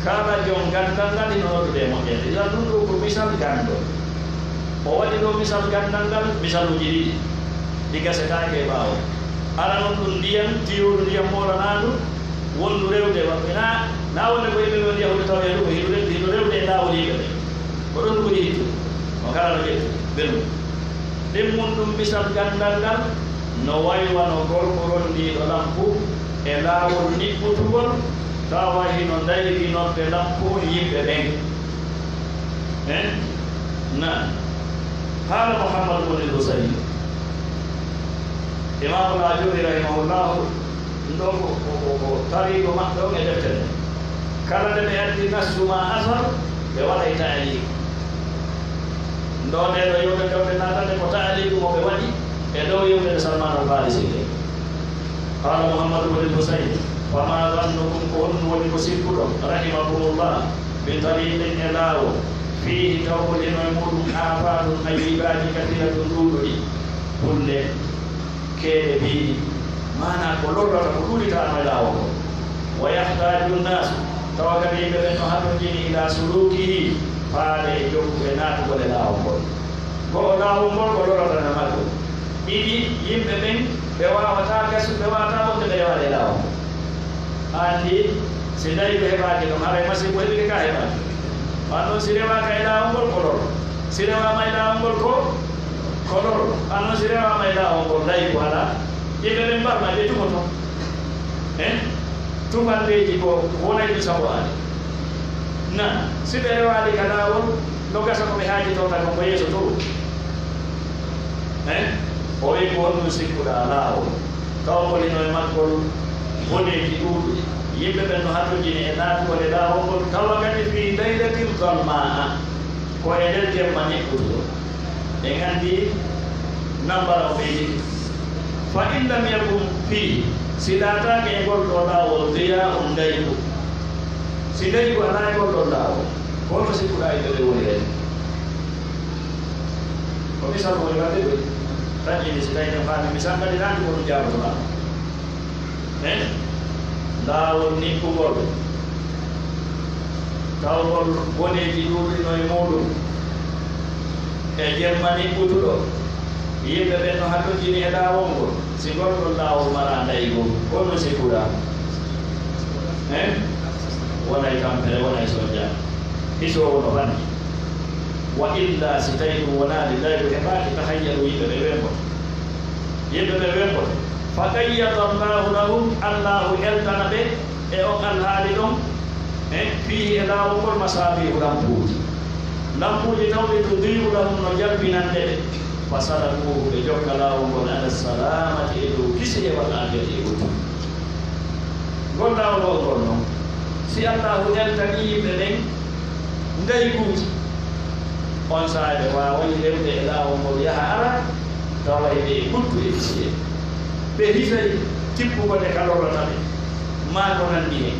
kala jon ganndal ngal hino noddude e moƴƴere. Idan ɗum ɗoo ko misal ganndo. O waɗi ɗoo misal ganndal ngal, misaluuji ɗiɗi. Ɗi gasetaake e ɓaawo. Aran on ɗum ndiyan, tiyoru ndiyan moolanaandu, wondu rewde, wa-, na, na wonde ko yimɓe ɓe ndiya huɗo tawa e ɗum, hino rewde, hino rewde e laawol yimɓe ɓe. Ko ɗon ɗum woni hittu. On kala no ƴetti, belu. Ɗimmun ɗum misal ganndal ngal, no way wano gorko rondiiɗo lampu e laawol niɓɓutungol, tawa hino ndayginorde lampu on yimɓe ɓen. Eh? Na. Qaala Muhammad bun al-Husayn. Imaamul Aajuri rahimahullahu, ɗum ɗoo ko, ko, ko, ko tariiɗo maɓɓe on e deftere. Kala nde ɓe addi nassu maa asar, ɓe waɗay ta'liiq. Ɗoo, ndee ɗoo yewtere, nde wonde naatande ko ta'liiqu mo ɓe waɗi e dow yewtere Salmaan al Faarisi nde. Qaala Muhammad bun al Husayn, famaa zannukum, ko honɗum woni ko sikkuɗon, rahimakumullah, bi tariiqin, e laawol, fiihi, taw ko hino e muuɗum, aafaatun, ayiibaaji, kasiiratun, ɗuuɗuɗi, kulle, keede biiɗi, maanaa ko lorrata, ko ɗuuɗitaano e laawol ngol. Wa yahtaaju nnaasu, tawa kadi yimɓe ɓen no hatonjini, ilaa suluukihi, faade e jokku e naatugol e laawol ngol. Go'o, laawol ngol ko lorrata na maggol. Ɗiɗi, yimɓe ɓen ɓe waawataa gasu, ɓe waawataa wonde ɓe rewaade e laawol ngol. A anndi, si ndaygu heɓaaki ɗon, haray masiibo heɓike ka heɓaaki. Wan non si rewaaka e laawol ngol ko lor. Si rewaama e laawol ngol ko, ko lor. Wan non si rewaama e laawol ngol ndaygu alaa. Yimɓe ɓen mbarma ɓe tumoto. Eh? Tumandeeji ko wonay ɗum sabu aade. Na, si ɓe rewaali ka laawol, no gasa ko ɓe haajitoo ka kon ko yeeso to. Eh? O wi'i, ko honɗum sikkuɗaa laawol? Taw ko hino e maggol boneeji ɗuuɗuɗi. Yimɓe ɓen no hatonjini e naatugol e laawol ngol, tawa kadi fii laylatin zalmaa, ko e nder jemma niɓɓutuɗo. En anndi nambara o ɓeydi. Fa in lam yakun fii, si laataake e ngol ɗoo laawol, diyaa'un, ndaygu. Si ndaygu alaa e ngol ɗoo laawol, ko honno sikkuɗaa yimɓe ɓe wonirayno? Ko misal woni waɗde ɗo. Tan ini si tawi en faami misal kadi naati ko ɗum jaabotoɗaa. Eh? Laawol niɓɓungol. Tawgol boneeji ɗuuɗuɗi no e muuɗum. E jemma niɓɓutuɗo. Yimɓe ɓen no hatonjini e laawol ngol. Si ngol ɗon laawol maraa ndaygu, ko honno sikkuɗaa? Eh? Wonay tampere, wonay sonja. Hisoowo no fanni. Wa illaa, si tawi ɗum wonaali, ndaygu heɓaaki, tahayyaru, yimɓe ɓe wemboto. Yimɓe ɓe wemboto. Fa qayyada Allaahu lahum, Allaahu eltana ɓe e on alhaali ɗon, e fiihi, e laawol ngol, masaabiihu, lampuuji. Lampuuji tawɗi tudii'u lahum, no jalbinande ɓe. Fa salakuuhu, ɓe jokka laawol ngol, ala salaamati, e dow kisiyee, wal aafiyati, e wuttu. Ngol laawol ngol non, si Allaahu eltanii yimɓe ɓen ndayguuji, on saa'i ɓe waaway rewde e laawol ngol yaha ara, tawa hiɓe e kuttu e kisiyee. Ɓe hisay tippugol e ka lorrata ɓe, maa ko nanndi hen.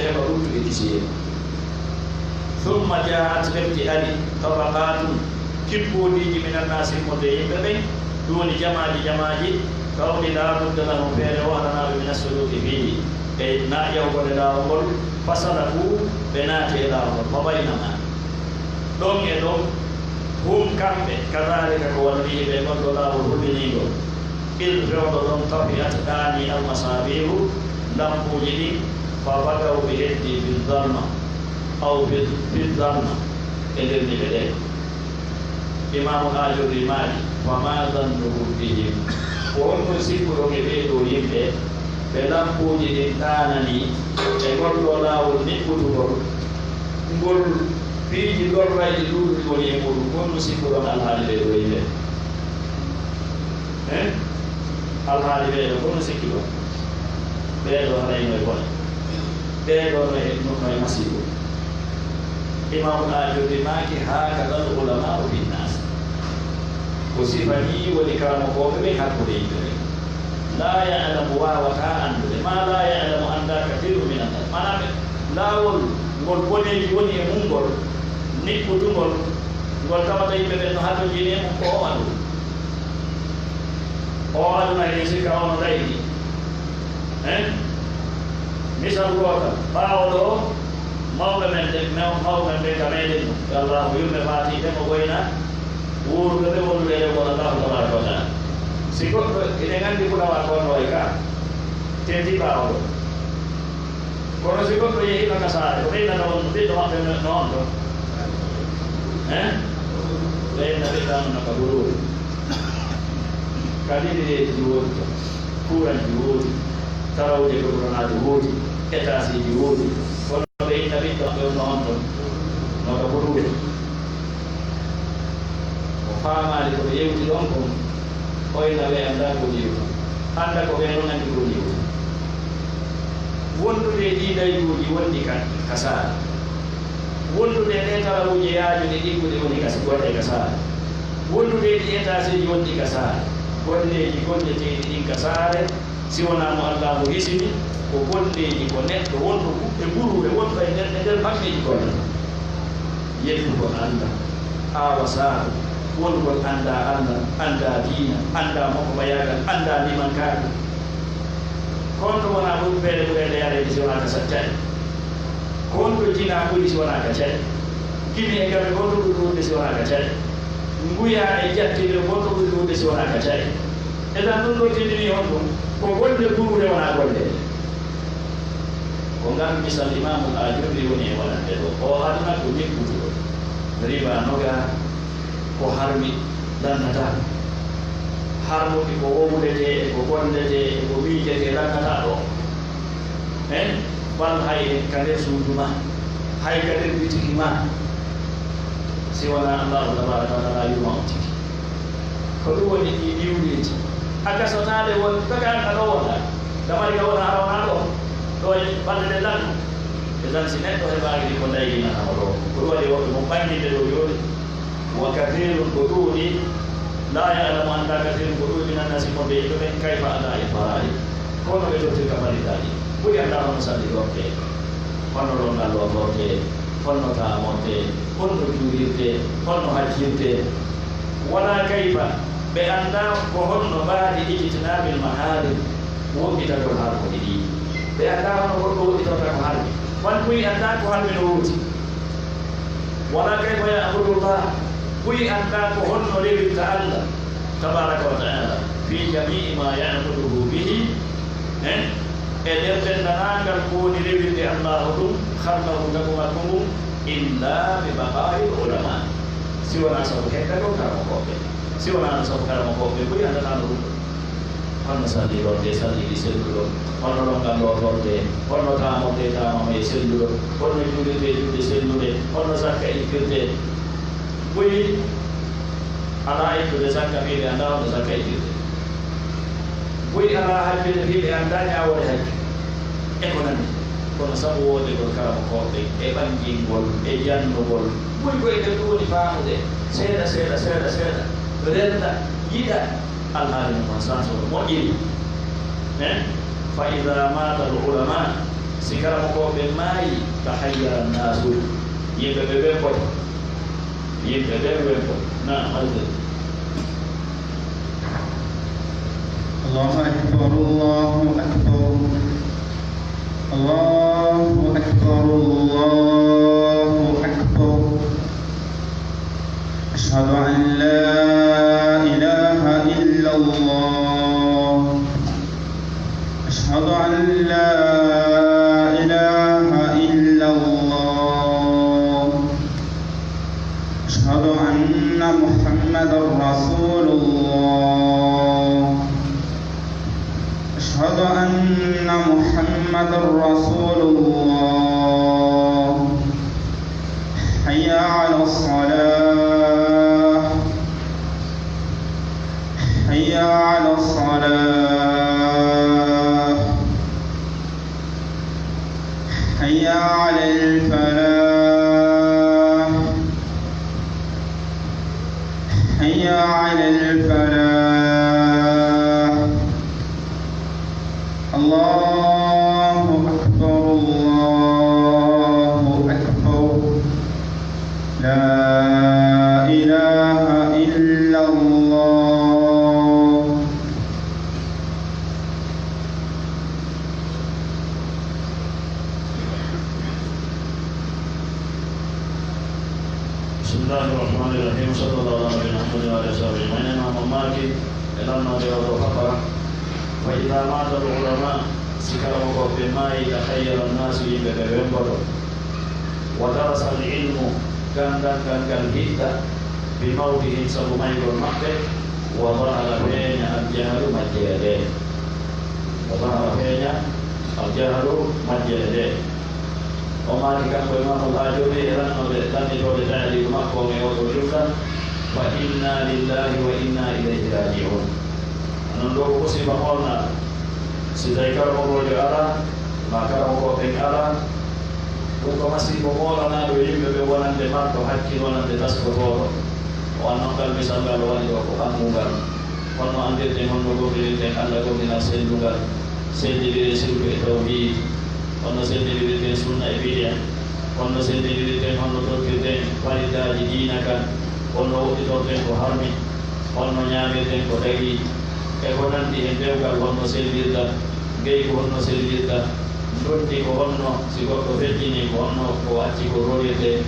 heɓa ɓuttude kisiyeeku. Summa jaa'at, lepti ari, tabaqaatun, kippoodiiji, min annaasi, immorde e yimɓe ɓen, ɗun woni jamaaji jamaaji, tawɗi laa budda lahum, feere wooranaa ɓe, min assuluuki fiihi, ɓe na-, yahugol e laawol ngol, fasalakuu, ɓe naati e laawol ngol, fa baynamaa, ɗon e ɗon, hum, kamɓe, kadaalika, ko wano nii ɓe ngol ɗoo laawol huɓɓiniingol, id, fewndo ɗon, tafi'at, ɗaanii, almasaabiihu, lampuuji ɗin, fa bagaw, ɓe heddii, fi zalma, aw fi, fi zalma, e nder niɓe ɗen. Imaamu Aajurri maaki, fa maa zannukum bihim, ko honɗun sikkuɗon e ɓee ɗoo yimɓe, ɓe lampuuji ɗin ɗaananii, e ngol ɗoo laawol niɓɓutungol, ngol piiji lorrayɗi ɗuuɗuɗi woni e muɗum, ko honɗun sikkuɗon alhaali ɓee ɗoo yimɓe? Eh? Alhaali ɓee ɗoo, ko honɗun sikkuɗon? Ɓee ɗoo haray no e bone. Ɓee ɗoo no e, no, no e masiibo. Imaamul Aajurri maaki, haakadal ulamaa'u fin naas. Ko sifa nii woni karamokooɓe ɓen hakkunde yimɓe ɓen. Laa ya'lamu, waawataa anndude, maa laa ya'lamu, anndaa, kasiirun minan naas. Maanaa ɓe, laawol ngol boneeji woni e mun ngol, niɓɓutungol, ngol tawata yimɓe ɓen no hatonjini e mun, ko o aduna. O aduna, hiɗen sikka o no ɗayɗi. Eh? Misal gootal, ɓaawo ɗoo, mawɓe men ɓen, maw-, mawɓe men ɓen ka meɗen ɗo, yo Allaahu yurme faati ɓe, mo goyna wuuruɓe ɓe wondude e rewgol Allaahu tabaaraka wa taala. Si goɗɗo, hiɗen anndi Fulawaa ko no wayi ka, tenti ɓaawo ɗoo. Kono si goɗɗo yehiino ka saare, ko ɓeynata on ɓiɗɗo maɓɓe no, no on ɗon? Eh? Ɓeynata ɓiɗɗo on no ka buruuri. Ka libireeji woodi ton, kuuranji woodi, tarawje koronaaji woodi, etaasiiji woodi. Kono ɓe inna ɓiɗɗo maɓɓe on no on ton, no ka buruuri. O faamaali ko ɓe yewti ɗon kon, o inna ɓe anndaa ko woni yewtude. Annda ko ɓe non anndi ko woni yewtude. Wondude e ɗii dayguuji wondi ka, ka saare. Wondude e ɗee tarawuuje yaajuɗe ɗigguɗe woni ka, wonɗe ka saare. Wondude e ɗii etaaseeji wonɗi ka saare. Golleeji golleteeɗi ɗin ka saare, si wonaa mo Allaahu hisini, ko golleeji ko neɗɗo wonɗo gu-, e buruure, wonɗo e nder, e nder fammeeji golle. Yettugol Alla, aawa saaro, wonugol anndaa Alla, anndaa diina, anndaa mokomayaagal, anndaa limankaagal. Ko honto wonaa ɓuri feere ɓurende yareede si wonaa ka sa-, caɗe? Ko honto jinaa ɓuri si wonaa ka caɗe? Gimi e gabe, ko honto ɓuri ɗuuɗude si wonaa ka caɗe? Nguyaa e jattinirde, ko honto ɓuri ɗuuɗude si wonaa ka caɗe? E tan ɗun ɗoo tindinii honɗun? Ko golle buruure wonaa golle. Ko ngal misal Imaamul Aajurri woni e waɗande ɗoo. Oo aduna ko niɓɓutuɗo. Riba noga ko harmi lannataa. Harmuki ko wowletee e ko golletee e ko miijetee lannataa ɗoo. Hein? Bal hay ka nder suudu maa, hay ka nder bitiki maa, si wonaa Allaahu tabaaraka wa taala yurma on tigi. Ko ɗun woni ɗii niwreeji. A gasataa ɗe won, daga an ka ɗoo wonaa. Damari ka wonaa, a wonaa ɗoo. Ɗoo e balɗe ɗen lanno. E tan si neɗɗo heɓaaki ɗi, ko ndayginata mo ɗoo. Ko ɗun waɗi woɓɓe mo ɓanginde ɗoo yoori. Wa kasiirun, ko ɗuuɗi, laa ya'lamu, anndaa, kasiirun, ko ɗuuɗi, minan naasi, wonɓe e yimɓe ɓen, kayfa adaa il faraa'id, ko honno ɓe tottirta farillaaji. Ɓuri anndaa honno sallirtee, honno lonngal lootortee, honno taamortee, honno juulirtee, honno hajjirtee. Walaa kayfa, ɓe anndaa ko honno mbaadi ijtinaabil mahaarim, woɗɗitagol harmuɗi ɗii. Ɓe anndaa honno goɗɗo woɗɗitorta ko harmi. Wan buy anndaa ko harmi no woodi. Walaa kayfa ya'budullaah, buy anndaa ko honno rewirta Alla tabaaraka wa ta'aala, fii jamii maa ya'muruhu bihi, eh, e nder denndaangal ko woni rewirde Allaahu ɗun, khalqahu, tagu makko ngun, illaa bi baqaa'il ulamaa, si wonaa sabu heddagol karamokooɓe, si wonaa sabu karamokooɓe buy anndataa no ɗun ɗon. Honno sallirtee, salliiɗi selluɗo? Honno lonngal lootortee? Honno taamortee, taamortee selluɗo? Honno juulirtee, julde selluɗe? Honno zakka ittirtee? Buy alaa ittude zakka fii ɓe anndaa honno zakka ittirtee. Buy alaa hajjude fii ɓe anndaa ñaawoore hajju. E ko nanndi. Kono sabu woodegol karamokooɓe, e ɓangingol, e jannugol, buy ko e nder ɗun woni faamude. Seeɗa, seeɗa, seeɗa, seeɗa. Renda, yiɗa. Alhaali mun on sans no moƴƴiri. Eh? Fa idaa maatal ulamaa, Si karamokooɓe ɓen maayii, tahayyara nnaasu, yimɓe ɓen wempoto. Yimɓe ɓen wempoto. Naam, alfin. الله أكبر، الله أكبر، الله أكبر، الله أكبر. أشهد أن لا إله إلا الله. أشهد أن لا إله إلا الله. أشهد أن محمدا رسول الله. أشهد أن محمدا رسول الله. حي على الصلاة. حي على الصلاة. حي على الفلاح. حي على الفلاح. الله أكبر، الله أكبر. لا إله إلا الله. بسم الله الرحمن الرحيم. وصلى الله على نبينا محمد وعلى آله وصحبه أجمعين. Imaam Maalik e lannoode oo ɗoo fakara, فإذا مات العلماء, si karamokooɓe maayii, تحير الناس, yimɓe ɓen wempoto. ودرس العلم, ganndal ngal ngal hiɗɗa, بموتهم, sabu maygol maɓɓe, وظهر, feeña, الجهل, majjere. وظهر, feeña, الجهل, majjere. O maaki kanko Imaamul Aajurri e lannoode, lannditooɓe taaliiku makko on e oo ɗoo junnga, فإنا لله وإنا إليه راجعون. Onon ɗoo ko musiba moolnaaɗo. Si tawi karamokoojo alaa, maa karamokooɓe ɓen alaa, ɗun ko masiibo moolanaaɗo yimɓe ɓen wonande marɗo hakkil, wonande taskotooɗo. O annon ngal misal ngal o waɗi ɗoo ko ɓanngungal. Honno anndirten, honno gomɗinirten Alla gomɗinal sellungal, senndindiri sirku e tawhiid? Honno senndindirten sunna e bidi'a? Honno senndindirten, honno tottirten farillaaji diina kan? Honno woɗɗitorten ko harmi? Honno ñaamirten ko dagii? E ko nanndi hen, dewgal honno sellirta? Ngeygu honno sellirta? Ndondi ko honno, si goɗɗo feƴƴinii, ko honno ko acci ko rorirtee?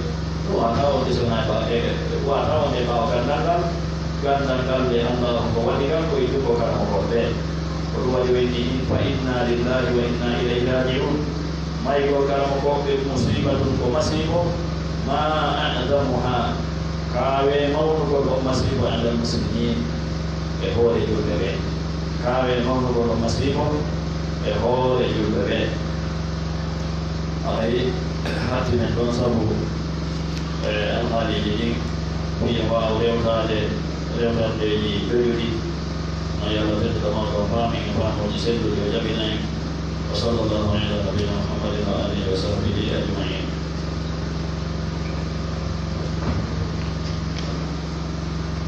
Ɗun waawataa wonde so wonaa e ɓaawo, e, e, waawataa wonde e ɓaawo ganndal ngal. Ganndal ngal nde Allaahu ko waɗi ngal ko e junngo karamokooɓe ɓen. Ko ɗun waɗi o inni, فإنا لله وإنا إليه راجعون. Maygol karamokooɓe ɓen مصيبة, ko masiibo, ما أعظمها, kaawee mawnugol on masiibo, على المسلمين, e hoore julɓe ɓen. Kaawee mawnugol on masiibo e hoore julɓe ɓen. Haray, hattinen ɗon sabu, e, alhaaliiji ɗin, fii en waawa rewtaade, rewtandeeji jojuɗi. No Alla tedduɗo mawɗo on faami en faamuuji selluɗi, o jaɓina en. وصلى الله على نبينا محمد وآله وصحبه أجمعين.